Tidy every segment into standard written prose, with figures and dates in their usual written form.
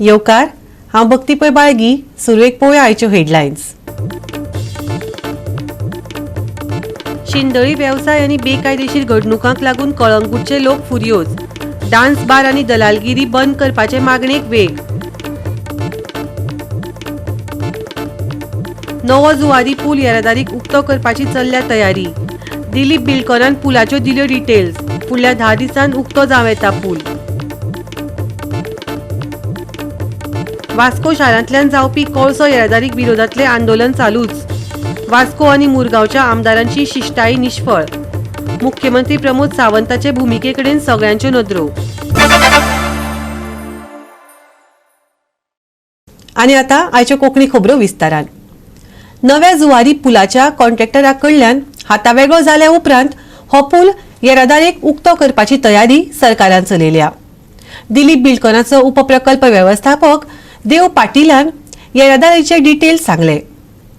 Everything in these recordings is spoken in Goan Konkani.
येवकार. हांव भक्ती पै बाळगी. सुरवेक पळोवया आयच्यो हेडलायन्स. शिंदळी वेवसाय आनी बेकायदेशीर घडणुकांक लागून कळंगूटचे लोक फुर्योज. डान्स बार आनी दलालगिरी बंद करपाचे मागणेक वेग. नवो जुवारी पूल येरादारीक उक्तो करपाची चल्ल्या तयारी. दिलीप बिल्डकॉनान पुलाच्यो दिल्यो डिटेल्स. फुडल्या 10 दिसांत उक्तो जावं येता पूल. वास्को शारांतल्यान जावपी कोळसो येरादारीक विरोधातले आंदोलन चालूच. वास्को आनी मुरगांवच्या आमदारांची शिश्टाई निष्फळ. मुख्यमंत्री प्रमोद सावंताचे भुमिकेकडेन सगळ्यांच्यो नदरो. आनी आतां आयच्यो कोंकणी खबरो विस्तारान. नव्या जुवारी पुलाच्या कॉन्ट्रॅक्टरा कडल्यान हातावेगळो जाल्या उपरांत हो पूल येरादारीक उक्तो करपाची तयारी सरकारान चलयल्या. दिलीप बिल्डकॉनाचो उपप्रकल्प वेवस्थापक देव पाटीलान येरादारीचे डिटेल्स सांगले.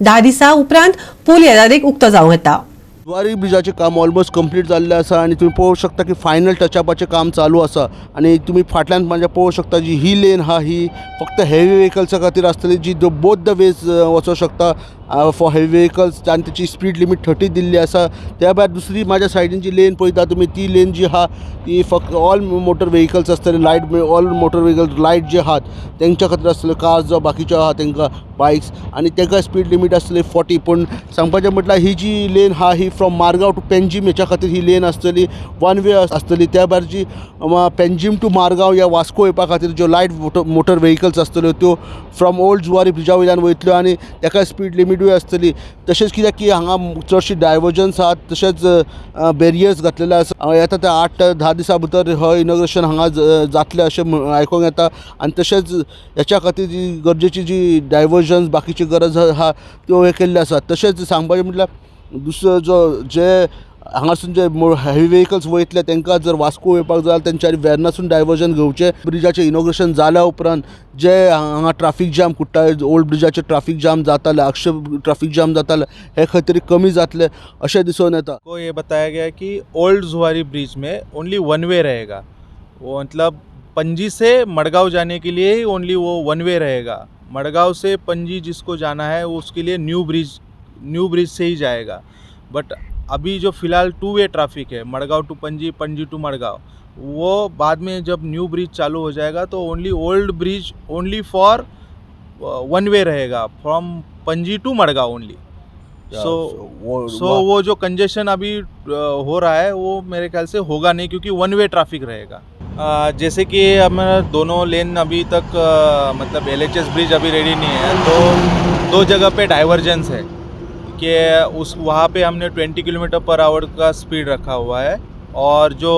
10 दिसां उपरांत पूल येरादारीक उक्तो जावं येता. जुवारी ब्रिजाचें काम ऑलमोस्ट कंप्लीट जाल्लें आसा आनी तुमी पळोवंक शकता की फायनल टचअपाचें काम चालू आसा. आनी तुमी फाटल्यान म्हाज्या पळोवंक शकता जी ही लेन आहा ही फक्त हेवी व्हेकल्सा खातीर आसतली, जी बोथ the ways वचोंक शकता फॉर हेवी व्हेकल्स आनी तेची स्पीड लिमीट 30 दिल्ली आसा. त्या भायर दुसरी म्हाज्या सायडीन जी लेन पळयता तुमी ती लेन जी आहा ती फक्त ऑल मोटर व्हेकल्स आसतले, light all motor vehicles light जे आहात तेंच्या खातीर आसतले, कार्स जावं बाकीच्यो आहा तेंकां बायक्स, आनी तेका स्पीड लिमीट आसतली 40. पूण सांगपाचें म्हटल्यार ही जी लेन आहा ही फ्रॉम मारगांव टू पेंजीम हेच्या खातीर ही लेन आसतली, वन वे आसतली. त्या भायर जी पेंजीम टू मारगांव या वास्को वयपा खातीर ज्यो लायट मोटर व्हेकल्स आसतल्यो त्यो फ्रॉम ओल्ड जुवारी ब्रिजा वयल्यान वयतल्यो आनी तेका स्पीड लिमिटूय आसतली. तशेंच कित्याक की हांगा चडशी डायवर्जन्स आहात, तशेंच बॅरियर्स घातलेले आसा. येता त्या 8 ते 10 दिसां भितर हो इनॉग्रेशन हांगा जातलें अशें आयकोंक येता. आनी तशेंच हेच्या खातीर जी गरजेची जी डायवर्जन्स बाकीची गरज आहा त्यो हे केल्ले आसा. तशेंच सांगपाचें म्हटल्यार दुसरो जो जे हांगासून जे हेवी व्हेकल्स वयतले तांकां जर वास्को वयपाक जाय जाल्यार तेंच्यांनी वेर्नासून डायवर्जन घेवचें. ब्रिजाचें इनॉग्रेशन जाल्या उपरांत जे हांगा traffic jam कुट्टाळे old ब्रिजाचें traffic jam जातालें, आगशे ट्राफीक जाम जातालें, हे खंय तरी कमी जातलें अशें दिसून येता. को ये बताया गया कि ओल्ड जुआरी ब्रिज में ओनली वन वे रहेगा. वो मतलब पणजी से मडगांव जाने के लिए ही ओनली वो वन वे रहेगा. मडगांव से पणजी जिसको जाना है वो उसके लिए न्यू ब्रिज से ही जाएगा. बट अभी जो फ़िलहाल टू वे ट्रैफिक है, मडगांव टू पणजी, पणजी टू मडगांव, वो बाद में जब न्यू ब्रिज चालू हो जाएगा तो only old bridge only for one way रहेगा from Panaji to Madgaon only. So वो जो कंजेशन अभी हो रहा है वो मेरे ख्याल से होगा नहीं, क्योंकि वन वे ट्रैफिक रहेगा. जैसे कि हमारा दोनों लेन अभी तक मतलब एलएचएस ब्रिज अभी रेडी नहीं है, तो दो जगह पे डाइवर्जेंस है कि उस वहाँ पे हमने 20 किलोमीटर पर आवर का स्पीड रखा हुआ है. और जो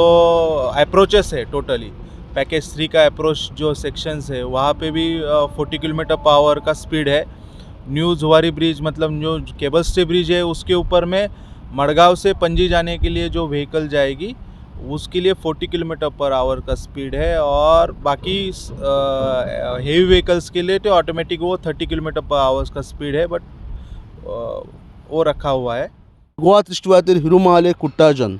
अप्रोचेस है, टोटली पैकेज 3 का अप्रोच जो सेक्शंस है, वहाँ पे भी 40 किलोमीटर पर आवर का स्पीड है. न्यू जुआरी ब्रिज, मतलब जो केबल स्टे ब्रिज है, उसके ऊपर में मडगांव से पणजी जाने के लिए जो व्हीकल जाएगी उसके लिए 40 किलोमीटर पर आवर का स्पीड है. और बाकी हेवी व्हीकल्स के लिए तो ऑटोमेटिक वो 30 किलोमीटर पर आवर्स का स्पीड है, बट वो रखा हुआ है. गोवा दृष्टी खातीर हिरू महाले, कुट्टाजन.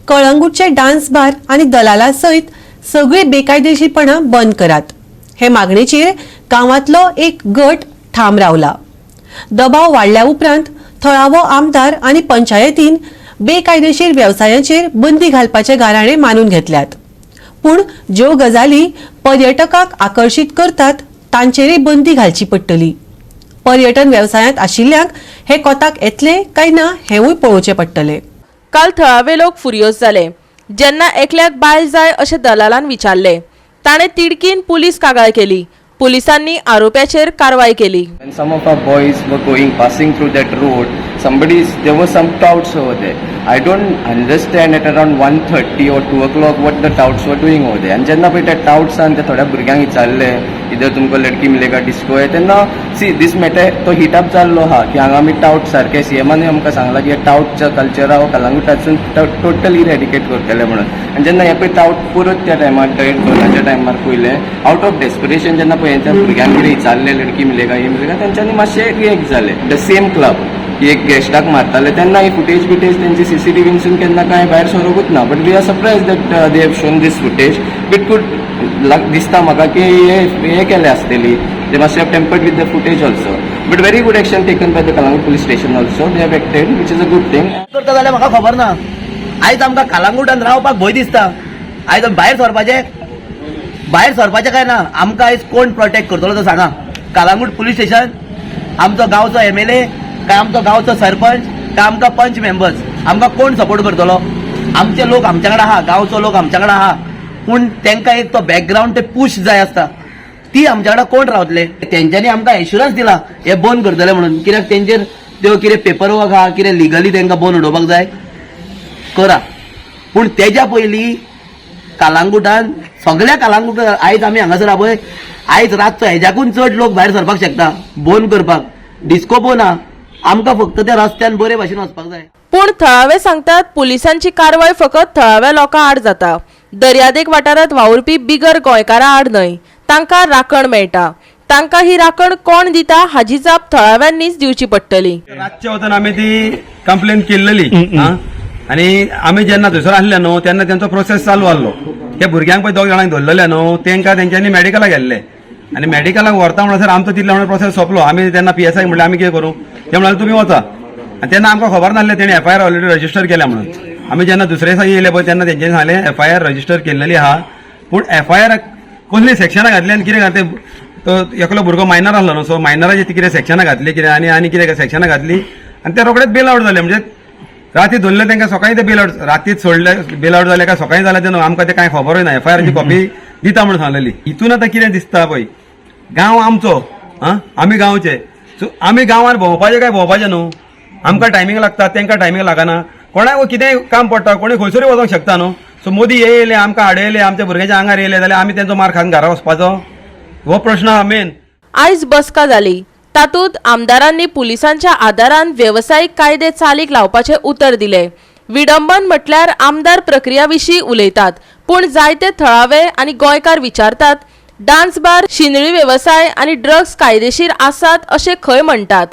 कळंगूटचे डान्स बार आनी दलाला सयत सगळी बेकायदेशीरपणां बंद करात हे मागणेचेर गांवांतलो एक गट ठाम रावला. दबाव वाडल्या उपरांत थळावो आमदार आनी पंचायतीन बेकायदेशीर वेवसायाचेर बंदी घालपाचे गाराणे मानून घेतल्यात. पूण ज्यो गजाली पर्यटकांक आकर्शीत करतात तांचेरय बंदी घालची पडटली. पर्यटन वेवसायांत आशिल्ल्यांक हे कोताक येतले काय ना हेंवूय पळोवचें पडटलें. काल थळावे लोक फुर्योज जाले जेन्ना एकल्याक बायल जाय अशें दलालान विचारलें. ताणें तिडकीन पुलीस कागाळ केली. पुलिसांनी आरोप्याचेर कारवाय केली. When some of our boys were going, passing through that road, somebody's, there were some touts over there. I don't understand at around 1:30 or 2 o'clock what the touts were doing over there. आनी जेन्ना पळय त्या टाउट्सान त्या थोड्या भुरग्यांक विचारलें, इधर तुमको लडकी मिलेगा, डिस्को है, तेन्ना सी दीस मॅटर तो हिटअप जाल्लो आहा की हांगा आमी टाउट सारके सीएमानूय आमकां सांगलां की टाउटच्या कल्चरा हो कलंगूटासून टोटल इरेडिकेट करतले म्हणून. आनी जेन्ना हे पळय टाउट परत त्या टायमार 1.30-2च्या टायमार पयलें आउट ऑफ डेस्परेशन जेन्ना पळय त्या भुरग्यांक कितें विचारलें, लडकी मिलेगा, हे मिलेगा, तेंच्यांनी मातशें रिएक्ट जाले. The same club की एक गेस्टाक मारताले तेन्ना ही फुटेज बिटेज तेंची सीसीटीव्हीनसून केन्ना कांय भायर सरूंकूच ना. But we are surprise that they have shown this footage. It could दिसता म्हाका की हे हे केले आसतली, they must have tampered with the footage also. But very good action taken by the Calangute police station also. They have acted, which is a good thing. करता जाल्यार म्हाका खबर ना. आयज आमकां कालांगुटान रावपाक भंय दिसता. आयज आमी भायर सरपाचें, भायर सरपाचें काय ना, आमकां आयज कोण प्रोटेक्ट करतलो तो सांगा. कालांगूट पुलीस स्टेशन, आमचो गांवचो एमएलए काय आमचो गांवचो सरपंच काय आमकां पंच मेंबर्स, आमकां कोण सपोर्ट करतलो? आमचे लोक आमच्या कडेन आहा, गांवचो लोक आमच्या कडेन आहा, पूण तांकां एक तो बॅकग्रावंड ते पूश जाय आसता. ती आमच्या कडेन कोण रावतले? तेंच्यांनी आमकां एश्युरन्स दिला हे बंद करतले म्हणून. कित्याक तेंचेर त्यो कितें पेपर वर्क आहा, कितें लिगली तांकां बंद उडोवपाक जाय करा. पूण तेज्या पयलीं कालांगुटान सगळ्या कालांगुटान आयज आमी हांगासर आहा पळय, आयज रातचो हेज्याकून चड लोक भायर सरपाक शकता बंद करपाक. डिस्को बंद आहा, आमकां फक्त त्या रस्त्यान बरे भाशेन वचपाक जाय. पूण थळावे सांगतात पुलिसांची कारवाय फकत थळाव्या लोकां आड जाता, दर्यादेग वाठारांत वावुरपी बिगर गोंयकारां आड न्हय. तांकां राखण मेळटा, तांकां ही राखण कोण दिता हाजी जाप थळाव्यांनीच दिवची पडटली. रातच्या वचून आमी ती कंप्लेन केल्लेली. आनी आमी जेन्ना थंयसर आसले न्हू तेन्ना तेंचो प्रोसेस चालू आहलो. त्या भुरग्यांक पळय दोग जाणांक धरलेले न्हू, तेंकां तेंच्यांनी मेडिकलाक गेल्ले आनी मेडिकलाक व्हरता म्हणसर आमचो तितलो म्हणल्यार प्रोसेस सोंपलो. आमी तेन्ना पीएसआय म्हणलें आमी कितें करूं, ते म्हणले तुमी वचा. आनी तेन्ना आमकां खबर नासलें तेणी एफआयआर ऑलरेडी रजिस्टर केल्या म्हणून. आमी जेन्ना दुसरे दिसा येयले पळय तेन्ना तेंच्यांनी सांगलें एफआयआर रजिस्टर केल्लेली आहा, पूण एफआयआर कसली सेक्शनां घातली आनी कितें घातलें, तो एकलो भुरगो मायनर आसलो न्हू, सो मायनराची ती कितें सेक्शनां घातली कितें आनी आनी कितें सेक्शनां घातली आनी ते रोखडेच बेल आवट जाले. म्हणजे राती धरले तांकां सकाळी ते बेल आवट, रातीच सोडले बेल आवट जाले काय सकाळी जाले ते न्हू, आमकां ते कांय खबरूय ना. एफआयआरची कॉपी दिता म्हणून सांगलेली. हितून आतां कितें दिसता पळय, गांव आमचो, आं आमी गांवचे, सो आमी गांवान भोंवपाचें काय भोंवपाचें न्हू, आमकां टायमींग लागता, तांकां टायमींग लागना. कोणाक कितेंय काम पडटा, कोणी खंयसरूय वचोंक शकता न्हू. सो मोदी हे येयले आमकां आडयले, आमच्या भुरग्यांच्या आंगार येयले जाल्यार आमी तेंचो मार खावन घरा वचपाचो, हो प्रश्न आहा मेन. आयज बसका जाली, तातूंत आमदारांनी पुलिसांच्या आदारान वेवसायीक कायदे चालीक लावपाचें उतर दिलें. विडंबन म्हटल्यार आमदार प्रक्रिया विशीं उलयतात, पूण जायते थळावे आनी गोंयकार विचारतात डान्स बार, शिंदळी वेवसाय आनी ड्रग्स कायदेशीर आसात अशें खंय म्हणटात.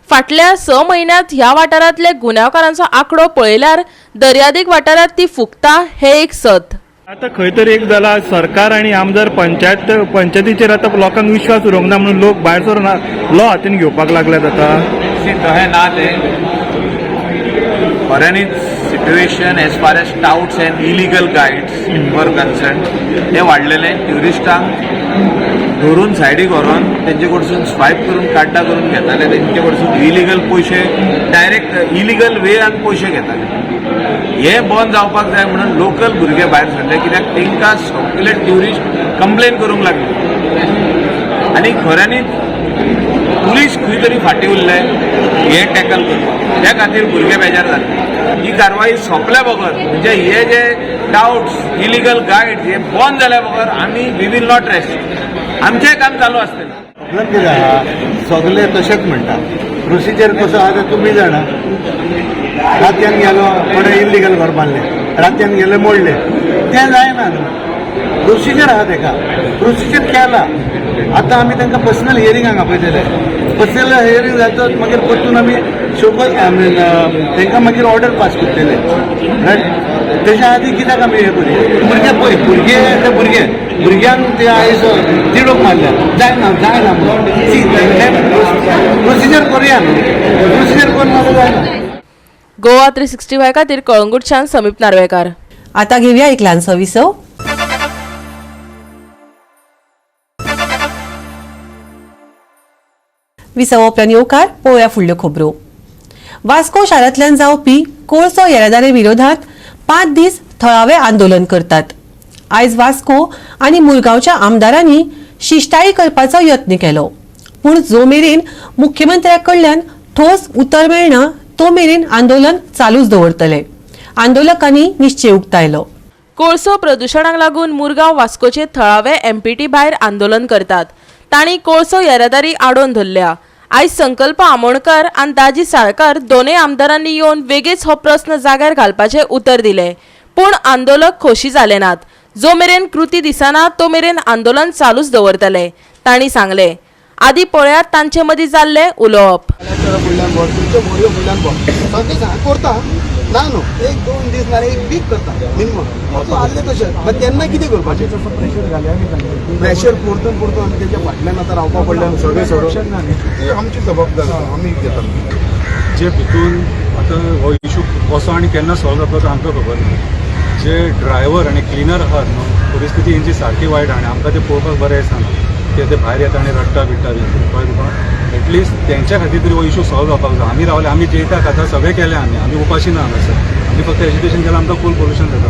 फाटल्या 6 म्हयन्यांत ह्या वाठारांतले गुन्यांवकारांचो आंकडो पळयल्यार दर्यादेग वाठारांत ती फुकता हें एक सत. आता खंय तरी एक जाला, सरकार आनी आमदार पंचायत पंचायतीचेर आतां लोकांक विश्वास उरोंक ना म्हणून लोक भायर सरून लॉ हातीन घेवपाक लागल्यात आतां. तशें ना तें खऱ्यांनीच situation as far as touts and illegal guides were concern तें वाडलेलें. ट्युरिस्टांक धरून सायडीक व्हरोन तेंचे कडसून स्वायप करून कार्डां करून घेताले, तेंचे कडसून इलिगल पयशे डायरेक्ट इलिगल वेयान पयशे घेताले. हे बंद जावपाक जाय म्हणून लोकल भुरगे भायर सरले, कित्याक तांकां सगळे ट्युरिस्ट कंप्लेन करूंक लागले आनी खऱ्यांनीच पुलीस खंय तरी फाटीं उरले हे टॅकल करपाक, त्या खातीर भुरगे बेजार जाले. ही कारवाई सोंपल्या बगर, म्हणजे हे जे टाउट्स इलिगल गायड्स हे बंद जाल्या बगर आमी we will not rest. आमचें काम चालू आसतलें. प्रॉब्लम कितें आहा, सगळे तशेंच म्हणटा. प्रोसिजर कसो आहा तें तुमी जाणा. रातयान गेलो कोणें इल्लिगल घर बांदलें, रातयान गेले मोडले, तें जायना न्हू. प्रोसिजर आहा तेका, प्रोसिजर केला. आतां आमी तांकां पर्सनल हियरिंगाक आपयतले. पर्सनल हियरींग जातच मागीर परतून आमी शोकॉज I mean तांकां मागीर ऑर्डर पास करतले. रायट, तेच्या आदी कित्याक आमी हें करुया? भुरगे पळय, भुरगे ते भुरगे भुरग्यांक ते आयज तिडोक मारल्या, जायना जायना म्हणून. प्रोसिजर करुया न्हू, प्रोसिजर करून जाल्यार जायना. गोवा 365 खातीर कळंगूटच्यान समीप नार्वेकार. आता घेऊया एक ल्हानसो विसव. विसवा उपरांत येवकार. पळोवया फुडल्यो खबरो. वास्को शारांतल्यान जावपी कोळसो येरादारी विरोधात 5 दीस थळावे आंदोलन करतात. आयज वास्को आनी मुरगांवच्या आमदारांनी शिश्टाई करपाचो यत्न केलो, पूण जो मेरेन मुख्यमंत्र्या कडल्यान ठोस उतर मेळना तो मेरेन आंदोलन चालूच दवरतले. आंदोलकांनी निश्चय उक्तायलो. कोळसो प्रदुशणाक लागून मुरगांव वास्कोचे थळावे एमपीटी भायर आंदोलन करतात. तांणी कोळसो येरादारी आडोवन धरल्या. आयज संकल्प आमोणकर आनी दाजी साळकार दोनूय आमदारांनी येवन वेगीच हो प्रस्न जाग्यार घालपाचें उतर दिलें, पूण आंदोलक खोशी जाले नात. जो मेरेन कृती दिसना तो मेरेन आंदोलन चालूच दवरतले, तांणी सांगलें. आदी पळयात तांचे मदीं जाल्लें उलोवप. करता ना न्हू, एक दोन दीस ना एक वीक करता मिनिमम आसले तशें. मागीर तेन्ना कितें करपाचें? प्रेशर परतून परतून आमी तेच्या फाटल्यान आतां रावपा पडलें न्हू सगळें सोडून. ती आमची जबाबदारी आमी घेता. जे भितून आतां हो इशू कसो आनी केन्ना सॉल्व जातलो तो आमकां खबर ना. जे ड्रायव्हर आनी क्लिनर आहात न्हू, परिस्थिती हेंची सारकी वायट आनी आमकां तें पळोवपाक बरें दिसना. ते भायर येता आनी रडटा बिडटा बी कळ्ळें तुका. एटलिस्ट तेंच्या खातीर तरी हो इशू सॉल्व जावपाक जाय. आमी रावले, आमी जेयता खाता सगळें केलें, आमी आमी उपाशी ना हांगासर. आमी फक्त एज्युकेशन केलां, आमकां फूल पोल्युशन जाता.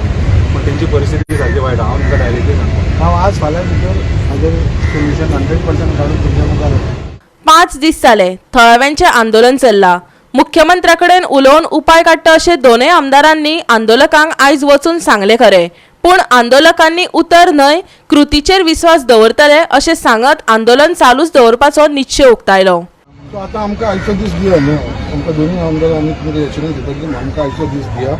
पूण तेंची परिस्थिती सारकी वायट. हांव तुमकां डायरेक्टली सांगता, हांव आज फाल्यां भितर हाजेर सोल्युशन 100% काडून तुमच्या मुखार. 5 दीस जाले थळाव्यांचें आंदोलन चल्लां. मुख्यमंत्र्या कडेन उलोवन उपाय काडटा अशें दोनूय आमदारांनी आंदोलकांक आयज वचून सांगलें खरें, पूण आंदोलकांनी उतर न्हय कृतीचेर विस्वास दवरतले अशें सांगत आंदोलन चालूच दवरपाचो निश्चय उक्तायलो. आतां आमकां आयचो दीस दिया न्हू, आमकां दोनूय आमदार आमी तुमकां एश्युरन्स दिता की आमकां आयचो दीस दिया.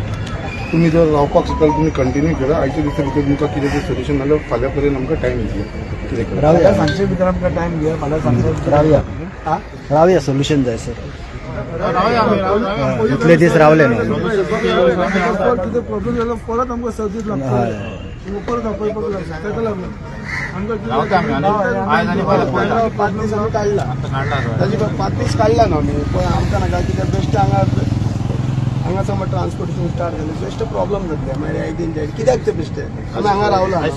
तुमी जर रावपाक शकता तुमी कंटिन्यू करा. आयच्या दिसा भितर तुमकां कितें तें सोल्युशन नाल्यार फाल्यां पर्यंत आमकां टायम दिया. कितें रावया सांगचे भितर आमकां टायम दिया. फाल्यां सांगचे रावया रावया सोल्युशन जाय सर. इतले दीस रावले न्हू. कितें प्रॉब्लम जालो परत आमकां 6 दीस लागतले, परत आपयपाक लागता. ताका लागून आमकां 5 दीस आमी काडला, ताजी 5 दीस काडला न्हू आमी. पळय आमकां नाका कित्याक बेश्टें हांगा हांगा समज ट्रान्सपोर्टेशन स्टार्ट जालें बेश्टें प्रॉब्लम जातलें. मागीर एक दिन जायत कित्याक तें बेश्टें आमी हांगा रावला एक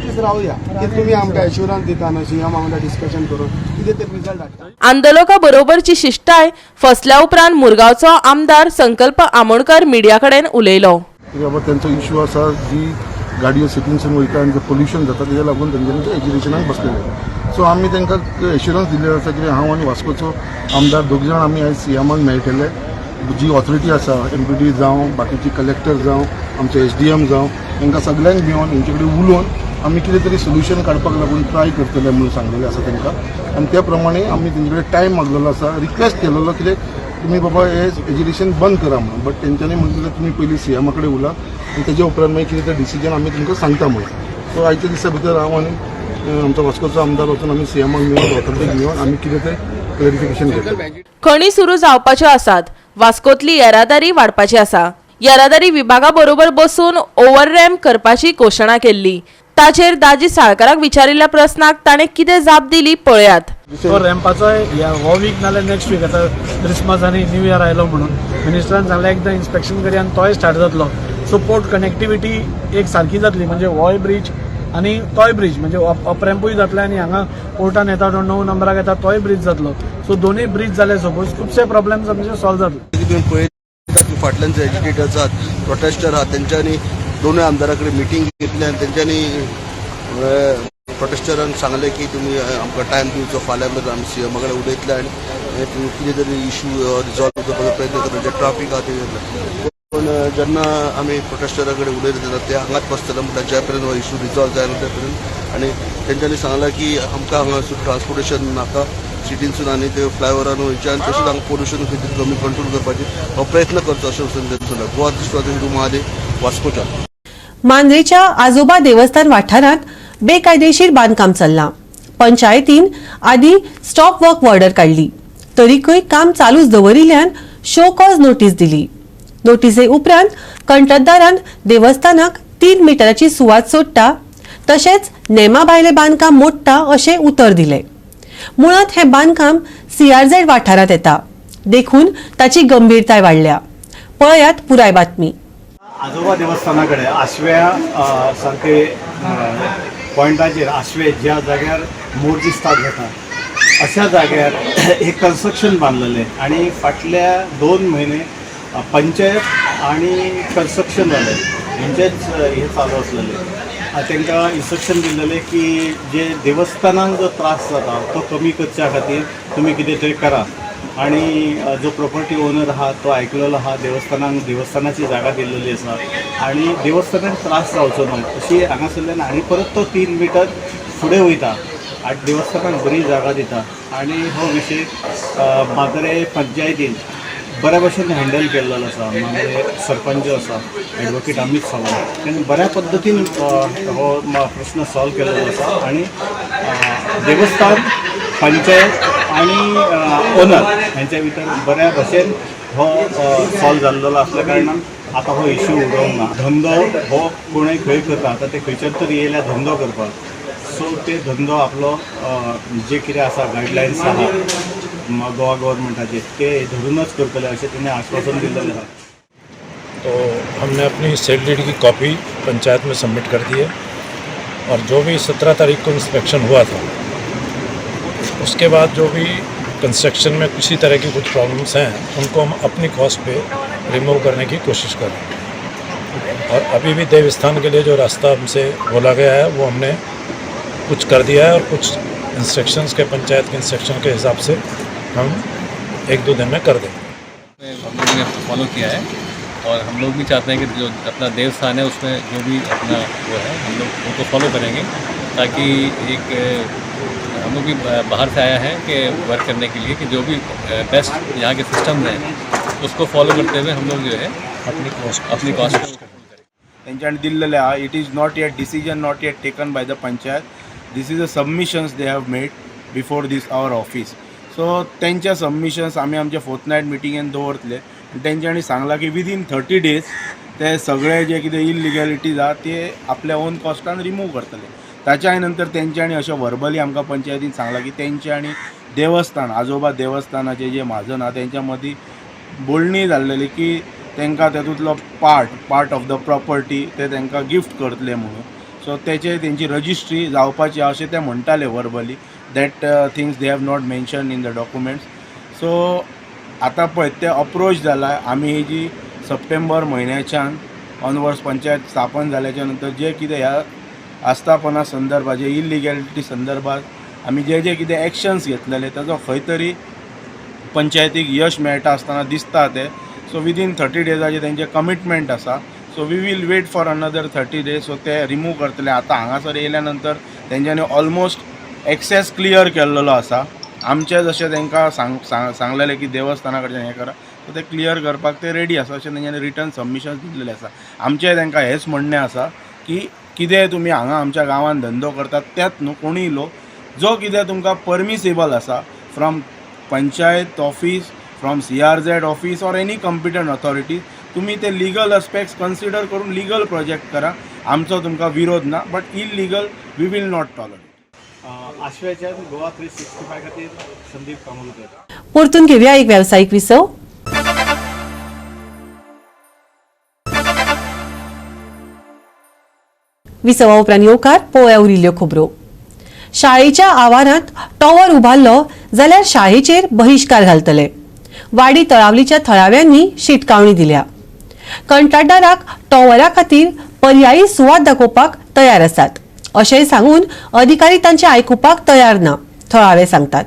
दीस रावया की तुमी आमकां एश्युरन्स दिता न्हू, सीएम वांगडा डिस्कशन करून कितें ते रिजल्ट हाडटा. आंदोलका बरोबरची शिश्टाय फसल्या उपरांत मुरगांवचो आमदार संकल्प आमोणकर मिडिया कडेन उलयलो. बाबा तेंचो इशू आसा, जी गाडयो सिटीनसून वयता आनी जें पोल्युशन जाता तेज्या लागून तेंच्यांनी ते एजिटेशनाक बसलेले. सो आमी तांकां एश्युरन्स दिल्लें आसा की हांव आनी वास्कोचो आमदार दोग जाण आमी आयज सीएमाक मेळटले. जी ऑथॉरिटी आसा, एमपीडी जावं, बाकीची कलेक्टर जावं, आमचे एसडीएम जावं, तांकां सगळ्यांक मेळोन हेंचे कडेन उलोवन आमी कितें तरी सोल्युशन काडपाक लागून ट्राय करतले म्हणून सांगलेलें आसा तांकां. आनी त्या प्रमाणे आमी तेंचे कडेन टायम मागलेलो आसा, रिक्वेस्ट केलेलो कितें तुमी बाबा हे एजिटेशन बंद करा म्हणून. बट तेंच्यांनी म्हणलें तुमी पयलीं सीएमा कडेन उला आनी तेज्या उपरांत मागीर कितें तें डिसिजन आमी तुमकां सांगता म्हणून. सो आयच्या दिसा भितर हांव आनी आमचो वास्कोचो आमदार वचून आमी सीएमाक मेळोन ऑथॉरिटीक मेळोन आमी कितें तें क्लॅरिफिकेशन घेतलें. खणी सुरू जावपाच्यो आसात. वास्कोतली येरादारी वाडपाची आसा. येरादारी विभागा बरोबर बसून ओव्हररॅम्प करपाची घोशणा केल्ली. ताचेर दाजी साळकाराक विचारिल्ल्या प्रस्नाक ताणें कितें जाप दिली पळयात. तो रॅम्पाचो हो वीक नाल्यार नेक्स्ट वीक, आतां क्रिसमस आनी न्यू इयर आयलो म्हणून मिनिस्टरान सांगलें एकदां इन्स्पेक्शन करी आनी तोय स्टार्ट जातलो. सो पोर्ट कनेक्टिविटी एक सारकी जातली, म्हणजे होय ब्रीज आनी तोय ब्रीज, म्हणजे अप रॅम्पूय जातले आनी हांगा पोर्टान येता तो 9 नंबराक येता तोय ब्रीज जातलो. सो दोनूय ब्रीज जाले सपोज खुबशे प्रॉब्लेम्स आमचे सॉल्व जातले. तुमी पळयतात की फाटल्यान जे एजिटेटर्स आहात, प्रोटेस्टर आहात, तेंच्यांनी दोनूय आमदारा कडेन मिटींग घेतली आनी तेंच्यांनी प्रोटेस्टरांक सांगलें की तुमी आमकां टायम दिवचो, फाल्यां मेरेन आमी सीएमा कडेन उलयतले आनी तुमी कितें तरी इशू रिजॉल्व करपाचो प्रयत्न करतले, जे ट्राफीक आहा ते. पूण जेन्ना आमी प्रोटेस्टरा कडेन उलयता तेन्ना ते हांगाच बसतले म्हणल्यार ज्या पर्यंत हो इशू रिजॉल्व जायना त्या पर्यंत. आनी तेंच्यांनी सांगलां की आमकां हांगासून ट्रान्सपोर्टेशन नाका सिटीनसून आनी ते फ्लायओवरान वयचें आनी तशेंच हांगा पोल्युशन खंय तरी कमी कंट्रोल करपाची हो प्रयत्न करचो अशें वचून तेंच्यांनी सांगलां. गोवा दृश्टी महादेव, वास्कोच्यान. मांद्रेच्या आजोबा देवस्थान वाठारांत बेकायदेशीर बांदकाम चल्लां. पंचायतीन आदी स्टॉप वर्क ऑर्डर काडली, तरीकय काम चालूच दवरिल्ल्यान शो कॉज नोटीस दिली. नोटीसे उपरांत कंत्राटदारान देवस्थानाक 3 मिटराची सुवात सोडटा तशेंच नेमा भायलें बांदकाम मोडटा अशें उतर दिलें. मुळांत हें बांदकाम सीआरझेड वाठारांत येता देखून ताची गंभीरताय वाडल्या. पळयात पुराय बातमी. आजोबा देवस्थाना कडेन आशव्या सारके पॉयंटाचेर आशवे ज्या जाग्यार मोर्जी स्टार्ट जाता अशा जाग्यार एक कन्स्ट्रक्शन बांदलेलें आनी फाटल्या 2 म्हयने पंचायत आनी कन्स्ट्रक्शन जालें हेंचेच हे चालू आसलेलें. तांकां इन्स्ट्रक्शन दिल्लेलें की जे देवस्थानाक जो त्रास जाता तो कमी करच्या खातीर तुमी कितें तरी करा आनी जो प्रॉपर्टी ओनर आहा तो आयकलेलो आहा, देवस्थानाक देवस्थानाची जागा दिल्लेली आसा आनी देवस्थानाक त्रास जावचो न्हू अशी हांगासरल्यान आनी परत तो 3 मिटर फुडें वयता आनी देवस्थानाक बरी जागा दिता आनी हो विशय मांद्रे पंचायतीन बऱ्या भशेन हँडल केल्लो आसा. मांद्रे सरपंच आसा एडवोकेट अमीत सावंत ताणें बऱ्या पद्दतीन हो प्रश्न सॉल्व केल्लो आसा आनी देवस्थान पंचायत आनी ओनर हेंच्या भितर बऱ्या भशेन हो सॉल्व जाल्लो आसल्या कारणान आतां हो इश्यू उरोंक ना. धंदो हो कोणूय खंय करता, आतां ते खंयच्यान तरी येयल्या धंदो करपाक, सो ते धंदो आपलो जे कितें आसा गायडलायन्स आहा गोवा गव्हर्मेंटाचे ते धरूनच करतले अशें तेणी आश्वासन दिल्लें आसा. तो हमने अपनी सेल डीड की कॉपी पंचायत में सबमिट कर दी है और जो भी 17 तारीख को इंस्पेक्शन हुआ था उसके बाद जो भी कंस्ट्रक्शन में किसी तरह की कुछ प्रॉब्लम्स हैं उनको हम अपनी कॉस्ट पे रिमूव करने की कोशिश कर रहे हैं। और अभी भी देवस्थान के लिए जो रास्ता हमसे बोला गया है वो हमने कुछ कर दिया है और कुछ instructions K panchayat K instruction K हिसाब से हम 1-2 दिन में कर देंगे। हम लोगों ने फॉलो किया है और हम लोग भी चाहते हैं कि जो अपना देवस्थान है उसमें जो भी अपना वो है हम लोग उनको फॉलो करेंगे, ताकि एक हम लोग भी बाहर से आया है कि वर्क करने के लिए कि जो भी बेस्ट यहाँ के सिस्टम हैं उसको फॉलो करते हुए हम लोग जो है अपनी कॉस्ट तेंच्यांनी दिल्लेलें आहा. It is not yet decision not yet taken by the panchayat. This is a submissions they have made before this our office. So तेंच्या सबमिशन्स आमी आमच्या फोर्थ नायट मिटिंगेन दवरतले आनी तेंच्यांनी सांगलां की विदीन 30 डेज ते सगळे जे कितें इलिगॅलिटीज आहा ते आपल्या ओन कॉस्टान रिमूव करतले. ताच्या नंतर तेंच्यांनी अशें वर्बली आमकां पंचायतीन सांगलां की तेंच्यांनी देवस्थान आजोबा देवस्थानाचे जे म्हाजन आहा तेंच्या मदीं बोलणी जाल्लेली की तांकां तातूंतलो पार्ट ऑफ the property ते तांकां गिफ्ट करतले म्हणून. सो तेचे तेंची रजिस्ट्री जावपाची अशें ते म्हणटाले verbally. That things they have not mention in the documents. So आतां पळय ते अप्रोच जाला. आमी ही जी सप्टेंबर म्हयन्याच्यान ऑनवर्ड्स पंचायत स्थापन जाल्याच्या नंतर जे कितें ह्या आस्थापना संदर्भात जे इलिगॅलिटी संदर्भात आमी जे जे कितें एक्शन्स घेतलेले ताजो खंय तरी पंचायतीक यश मेळटा आसतना दिसता ते. सो विदीन 30 डेजाचे तेंचे कमिटमेंट आसा. So we will wait for another 30 days. So ते रिमूव करतले. आतां हांगासर येयल्या नंतर तेंच्यांनी ऑलमोस्ट एक्सेस क्लियर केल्लेलो आसा. आमचें जशें तांकां सांगलेलें की देवस्थाना कडच्यान हें करा, सो ते क्लियर करपाक ते रेडी आसा अशें तेंच्यांनी रिटर्न सबमिशन दिल्लेलें आसा. आमचें तांकां हेंच म्हणणें आसा की कितें तुमी हांगा आमच्या गांवांत धंदो करतात त्यात न्हू कोणूय लोक जो कितें तुमकां परमिसेबल आसा from panchayat office, from CRZ office or any competent authority, तुमी ते लिगल एस्पेक्ट्स कन्सिडर करून लिगल प्रोजेक्ट करा. आमचो तुमकां विरोध ना, but illegal we will not tolerate. आश्व्याच्या Goa 365 खातीर संदीप कामोलकर. परतून घेवया एक वेवसायीक विसव. विसवा उपरांत येवकार पळोवया उरिल्ल्यो खबरो. शाळेच्या आवारांत टॉवर उबारलो जाल्यार शाळेचेर बहिश्कार घालतले. वाडी तळावलीच्या थळाव्यांनी शिटकावणी दिल्या. कंत्राटदाराक टॉवरा खातीर पर्यायी सुवात दाखोवपाक तयार आसात अशेंय सांगून अधिकारी तांचे आयकुपाक तयार ना, थळावे सांगतात.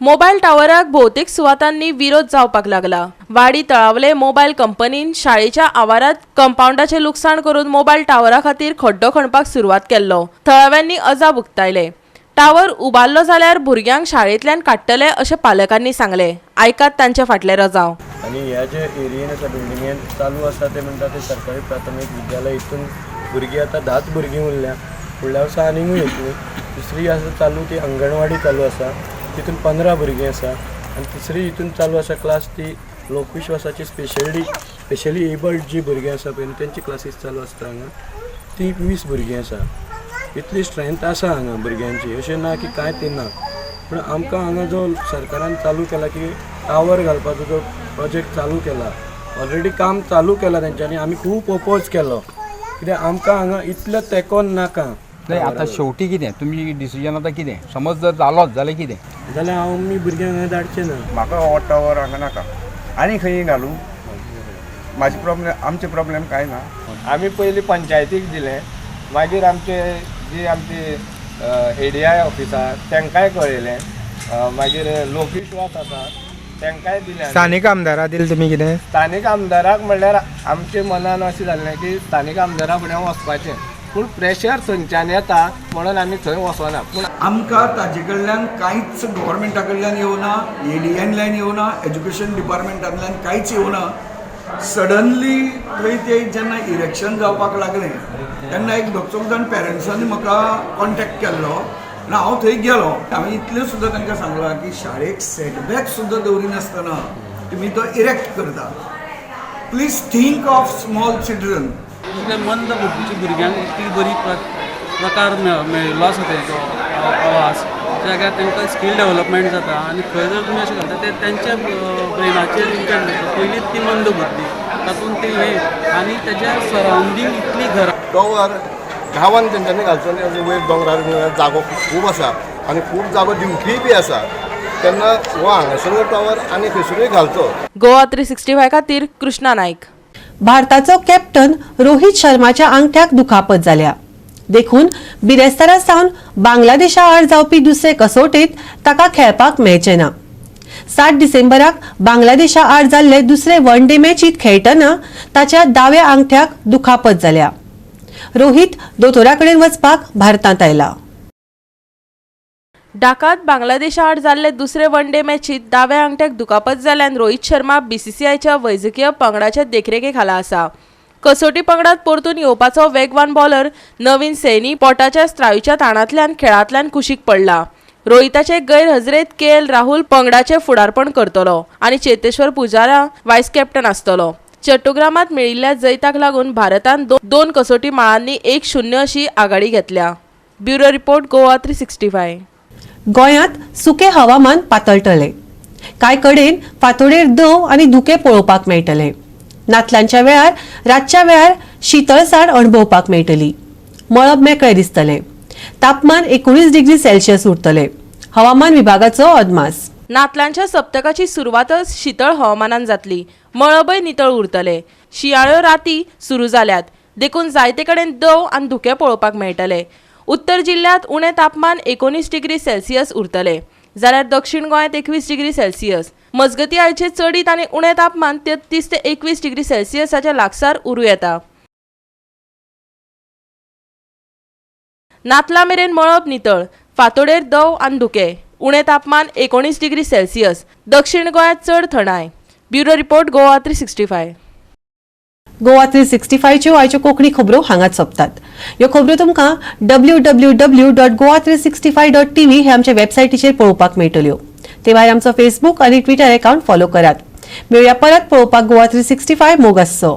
मोबायल टावराक भोवतेक सुवातांनी विरोध जावपाक लागला. वाडी तळावले मोबायल कंपनीन शाळेच्या आवारात कंपाऊंडाचे लुकसाण करून मोबायल टावरा खातीर खड्डो खणपाक सुरवात केल्लो. थळाव्यांनी अजाप उक्तायले. टावर उबारलो जाल्यार भुरग्यांक शाळेंतल्यान काडटले अशें पालकांनी सांगले. आयकात तांचे फाटले रजाव. आनी ह्या जे एरियेन आसा बिल्डिंगेन चालू आसा ते म्हणटा ते सरकारी प्राथमीक विद्यालय हितून भुरगीं आतां 10 भुरगीं उरल्या, फुडल्या वर्सा आनीकूय येतली. दुसरी आसा चालू ती अंगणवाडी चालू आसा, तितून 15 भुरगीं आसा. आनी तिसरी हितून चालू आसा क्लास ती लोकविश्वासाची स्पेशली एबल्ड जी भुरगीं आसा पळय तेंची क्लासीस चालू आसता हांगा, ती 20 भुरगीं आसा. इतली स्ट्रेंथ आसा हांगा भुरग्यांची, अशें ना की कांय ती ना. पूण आमकां हांगा जो सरकारान चालू केला की टावर घालपाचो जो प्रोजेक्ट चालू केला, ऑलरेडी काम चालू केला तेंच्यांनी, आमी खूब ओपोज केलो कित्याक आमकां हांगा इतलो तेंकोन नाका. नाही आतां शेवटी कितें तुमची डिसिजन आतां कितें, समज जर जालोच जाल्यार कितें जाल्यार हांव आमी भुरग्यांक हांगा धाडचें ना. म्हाका हो टावर हांगा नाका, आनी खंय घालूं, म्हाजे प्रॉब्लेम आमचे प्रॉब्लेम कांय ना. आमी पयलीं पंचायतीक दिलें, मागीर आमचे जी आमची ADI office आहा तांकांय कळयलें, मागीर लोकविश्वास आसा तांकांय दिलें. स्थानीक आमदारा दिलें तुमी कितें? स्थानीक आमदाराक म्हणल्यार आमचे मनान अशें जाल्लें की स्थानीक आमदारा फुडें वचपाचें, पूण प्रेशर थंयच्यान येता म्हणून आमी थंय वचना. पूण आमकां ताजे कडल्यान कांयच गव्हर्मेंटा कडल्यान येवना, एडीएनल्यान येवना, एज्युकेशन डिपार्टमेंटांतल्यान कांयच येवना. सडनली थंय ते जेन्ना इरेक्शन जावपाक लागलें तेन्ना एक दोग चौग जाण पेरंट्सांनी म्हाका कॉन्टेक्ट केल्लो आनी हांव थंय गेलो. हांवें इतलें सुद्दां तांकां सांगलां की शाळेक सेटबॅक सुद्दां दवरिनासतना तुमी तो इरेक्ट करता. Please think of small children. इतले मंद बुद्धीच्या भुरग्यांक इतली बरी प्रकार मेळिल्लो आसा तेजो आवाज जाग्यार तांकां स्कील डेवलपमेंट जाता आनी खंय जर तुमी अशें घालता ते तेंच्या ब्रेनाचेर इम्पॅक्ट जाता. पयलींच ती मंद बुद्धी तातूंत ते हे आनी तेज्या सरावंडींग इतली घरां दोंगर गांवान तेंच्यांनी घालचो न्ही, वयर दोंगरार जागो खूब आसा आनी खूब जागो दिवपीय बी आसा, तेन्ना हो हांगासर टॉवर आनी खंयसरूय घालचो. गोवा 365 खातीर कृष्णा नायक. भारताचो कॅप्टन रोहित शर्माच्या आंगठ्याक दुखापत जाल्या देखून बिरेस्तारा सावन बांगलादेशा आड जावपी दुसरे कसोटेत ताका खेळपाक मेळचें ना. 7 डिसेंबराक बांगलादेशा आड जाल्ले दुसरे वन डे मॅचीत खेळटना ताच्या दाव्या आंगठ्याक दुखापत जाल्या. रोहित दोतोरा कडेन वचपाक भारतांत आयला. ढाकात बांगलादेशा आड जाल्ले दुसरे वन डे मॅचीत दाव्या आंगठ्याक दुखापत जाल्ल्यान रोहित शर्मा बीसीसीआयच्या वैजकीय पंगडाच्या देखरेखे खाला आसा. कसोटी पंगडात परतून येवपाचो वेगवान बॉलर नवीन सैनी पोटाच्या स्त्रायूच्या ताणांतल्यान खेळांतल्यान कुशीक पडला. रोहिताचे गैरहजेरेत के एल राहुल पंगडाचे फुडारपण करतलो आनी चेतेश्वर पुजारा वायस कॅप्टन आसतलो. चट्टोग्रामात मेळिल्ल्या जैताक लागून भारतान 2 कसोटी माळांनी 1-0 अशी आघाडी घेतल्या. Bureau report, Goa 365. गोंयांत सुके हवामान पातळटले. कांय कडेन फांतोडेर दंव आनी धुकें पळोवपाक मेळटले. नातलांच्या वेळार रातच्या वेळार शितळसाण अणभवपाक मेळटली. मळब मेकळें दिसतलें. तापमान 19 डिग्री सेल्सियस उरतलें. हवामान विभागाचो अदमास. नातलांच्या सप्तकाची सुरवातच शितळ हवामानान जातली. मळबय नितळ उरतले. शियाळ्यो राती सुरू जाल्यात देखून जायते कडेन दंव आनी धुकें पळोवपाक मेळटले. उत्तर जिल्ल्यांत उणें तापमान 19 डिग्री सेल्सियस उरतले जाल्यार दक्षिण गोंयांत 21 डिग्री सेल्सियस. मजगती आयचे चडीत आनी उणें तापमान 33 ते 21 डिग्री सेल्सियसाच्या लागसार उरूं येता. नातला मेरेन मळब नितळ, फांतोडेर दंव आनी धुकें. उणें तापमान 19 डिग्री सेल्सियस. दक्षिण गोंयांत चड थंडाय. Bureau report, Goa 365. Goa 365च्यो आयच्यो कोंकणी खबरो हांगाच सोंपतात. ह्यो खबरो तुमकां www.goa365.tv हे आमच्या वेबसायटीचेर पळोवपाक मेळटल्यो. ते भायर आमचो फेसबूक आनी ट्विटर अकाउंट फॉलो करात. मेळया परत पळोवपाक गोवा 365. मोग आसचो.